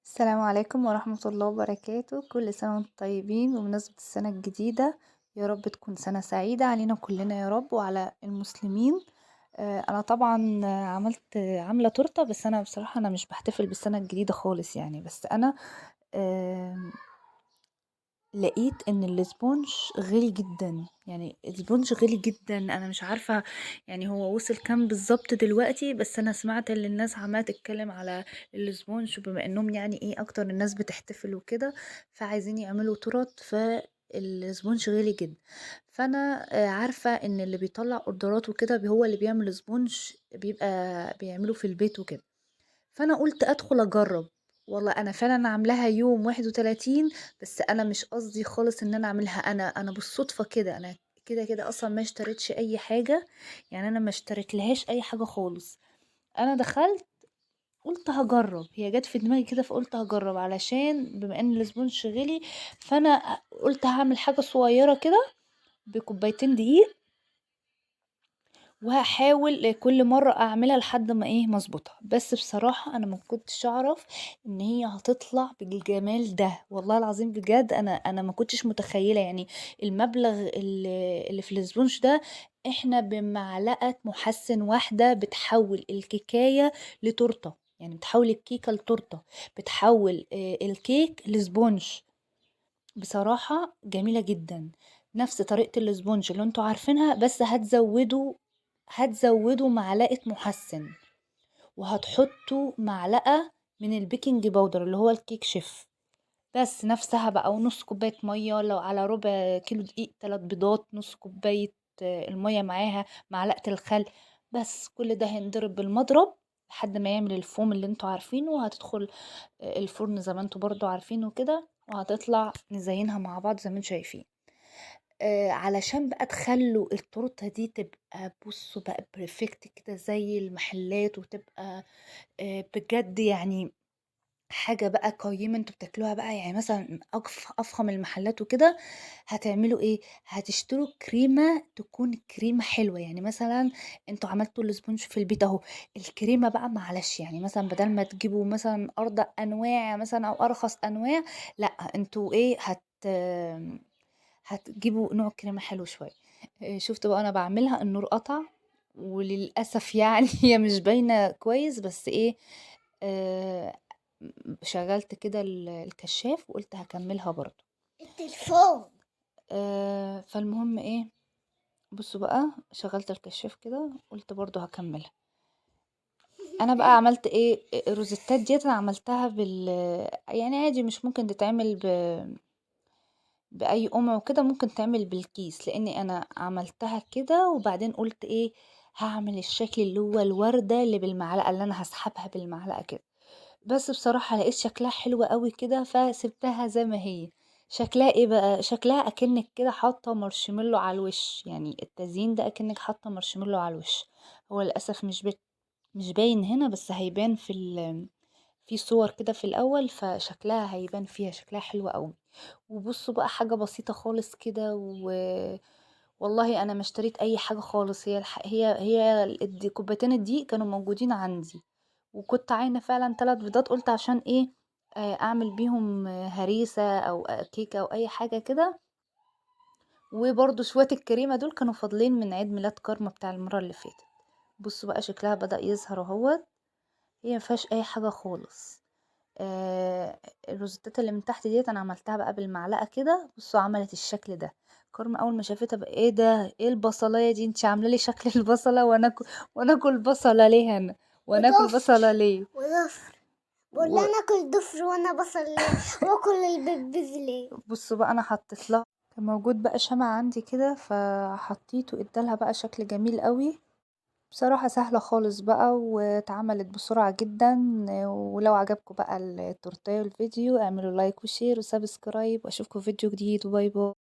السلام عليكم ورحمة الله وبركاته. كل سنة وانتم طيبين. بمناسبة السنة الجديدة، يا رب تكون سنة سعيدة علينا كلنا يا رب وعلى المسلمين. أنا طبعا عاملة تورتة، بس أنا بصراحة أنا مش بحتفل بالسنة الجديدة خالص يعني. بس أنا آم، لقيت ان ال sponge غالي جدا، يعني ال sponge غالي جدا. انا مش عارفة يعني هو وصل كام بالظبط دلوقتي، بس انا سمعت ان الناس عمالة تتكلم على ال sponge، بما انهم يعني ايه اكتر الناس بتحتفل وكده، فعايزين يعملوا تورت، فال sponge غالي جدا. فانا عارفة ان اللي بيطلع اوردرات وكده هو اللي بيعمل sponge، بيبقى بيعمله في البيت وكده. فانا قلت ادخل اجرب. والله انا فعلا عاملاها يوم 31، بس انا مش قصدي خالص ان انا اعملها، انا بالصدفة كده. انا كده كده اصلا ما اشتريتش اي حاجة، يعني انا ما اشتريت لهاش اي حاجة خالص. انا دخلت قلت هجرب، هي جت في دماغي كده فقلت هجرب، علشان بما ان ال sponge غلي، فانا قلت هعمل حاجة صغيرة كده بكوبايتين دقيق، وهحاول كل مرة اعملها لحد ما ايه مظبوطها. بس بصراحة انا ما كنتش اعرف ان هي هتطلع بالجمال ده، والله العظيم بجد انا ما كنتش متخيلة. يعني المبلغ اللي في ال sponge ده، احنا بمعلقة محسن واحدة بتحول الكيكاية لتورتة، يعني بتحول الكيكة لتورتة، بتحول الكيك ل sponge. بصراحة جميلة جدا، نفس طريقة ال sponge اللي انتوا عارفينها، بس هتزودوا معلقة محسن، وهتحطوا معلقة من ال baking powder اللي هو الكيك شيف، بس نفسها بقى، ونص كوباية مية لو على ربع كيلو دقيق، 3 بيضات، نص كوباية المية معاها معلقة الخل، بس كل ده هينضرب بالمضرب لحد ما يعمل الفوم اللي انتوا عارفينه، وهتدخل الفرن زي ما انتوا برضو عارفينه كده، وهتطلع نزينها مع بعض زي ما انتوا شايفين. علشان بقى تخلوا التورتة دي تبقى بصوا بقى perfect كده زي المحلات، وتبقى بجد يعني حاجة بقى قيمة انتوا بتاكلوها بقى، يعني مثلا افخم المحلات وكده. هتعملوا ايه؟ هتشتروا كريمة، تكون كريمة حلوة. يعني مثلا انتوا عملتوا ال sponge في البيت اهو، الكريمة بقى معلش، يعني مثلا بدل ما تجيبوا مثلا ارضى انواع مثلا او ارخص انواع، لا انتوا ايه هتجيبوا نوع كريمة حلو شوية. شفتوا بقى انا بعملها النور قطع، وللأسف يعني هي مش باينة كويس، بس ايه شغلت كده الكشاف وقلت هكملها برضو التليفون. فالمهم ايه، بصوا بقى شغلت الكشاف كده قلت برضو هكملها. انا بقى عملت ايه، الروزتات ديت انا عملتها يعني عادي، مش ممكن تتعمل باي قمع وكده، ممكن تعمل بالكيس، لاني انا عملتها كده. وبعدين قلت ايه، هعمل الشكل اللي هو الوردة اللي بالمعلقة، اللي انا هسحبها بالمعلقة كده. بس بصراحة لقيت شكلها حلو قوي كده، فسبتها زي ما هي. شكلها ايه بقى؟ شكلها اكنك كده حاطة مارشميلو على الوش، يعني التزيين ده اكنك حاطة مارشميلو على الوش. هو للأسف مش باين هنا، بس هيبان في صور كده في الاول، فشكلها هيبان فيها، شكلها حلو قوي. وبصوا بقى حاجة بسيطة خالص كده، والله انا ما اشتريت اي حاجة خالص. هي كوبايتين الدقيق كانوا موجودين عندي، وكنت عاينة فعلا 3 بيضات، قلت عشان ايه، اعمل بيهم هريسة او كيكة او اي حاجة كده. وبرضو شوية الكريمة دول كانوا فاضلين من عيد ميلاد كارما بتاع المرة اللي فاتت. بصوا بقى شكلها بدأ يظهر اهوت، هي ما فيهاش اي حاجة خالص. الروزتات اللي من تحت ديت انا عملتها بقى بالمعلقة كده، بصوا عملت الشكل ده. كارما اول ما شافتها بقى ايه ده، ايه البصلايه دي، انت عامله لي شكل البصله، وانا اكل بصله ليه انا، وانا اكل وضفر. بصله ليه؟ وضفر. بقول لها انا اكل ضفر وانا بصل ليه، واكل البيبيز ليه؟ بصوا بقى انا حطيت لها، كان موجود بقى شمع عندي كده فحطيته، ادالها بقى شكل جميل قوي. بصراحة سهلة خالص بقى، واتعملت بسرعة جدا. ولو عجبكم بقى التورتيه والفيديو اعملوا like و share و subscribe، واشوفكم في فيديو جديد. و bye bye.